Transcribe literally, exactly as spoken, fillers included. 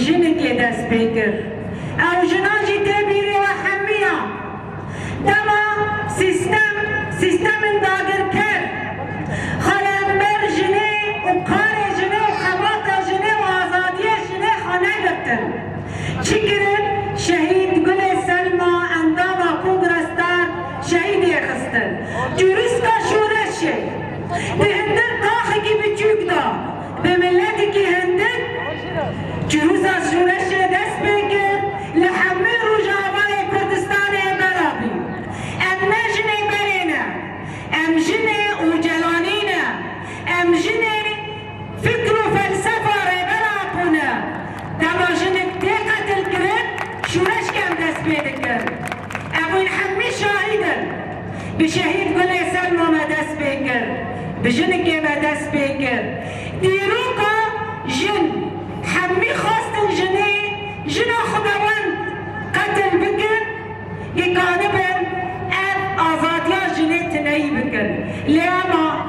Jinikê dest pê kir. Ew jina jî tê bîrê we hemiya. Dema sîstem, sîstemên dagirker xwe li hember jinê û karê jinê û xebata jinê û azadiyê jinê xwe negirtin. Çi kirin? Şehîd Gulê Selma, endama Kongra Star, şehîdê xistin. Çûrûska şoreşê di hindir taxekî biçûk de bi miletekî hindik çûrûsa şoreşê dest pê kir, li hemî Rojavayê Kurdistanê bela bî. Em ne jinê berê ne, em jinê Ocalanî ne, em jinê fikr û felsefa Rêber Apo ne. Dema jinik tê qetilkirin, şoreşk em dest pê dikin. Em hûn hemî şahîd in. Bi şehîd Gulê Selma me dest pê kir. Bi jinikê me dest pê kir. Dîroka jin, hemî xwestin jinê, jina xwedawend qetil bikin, dikanibin ev azadiya jinê tineyî bikin. Lê ema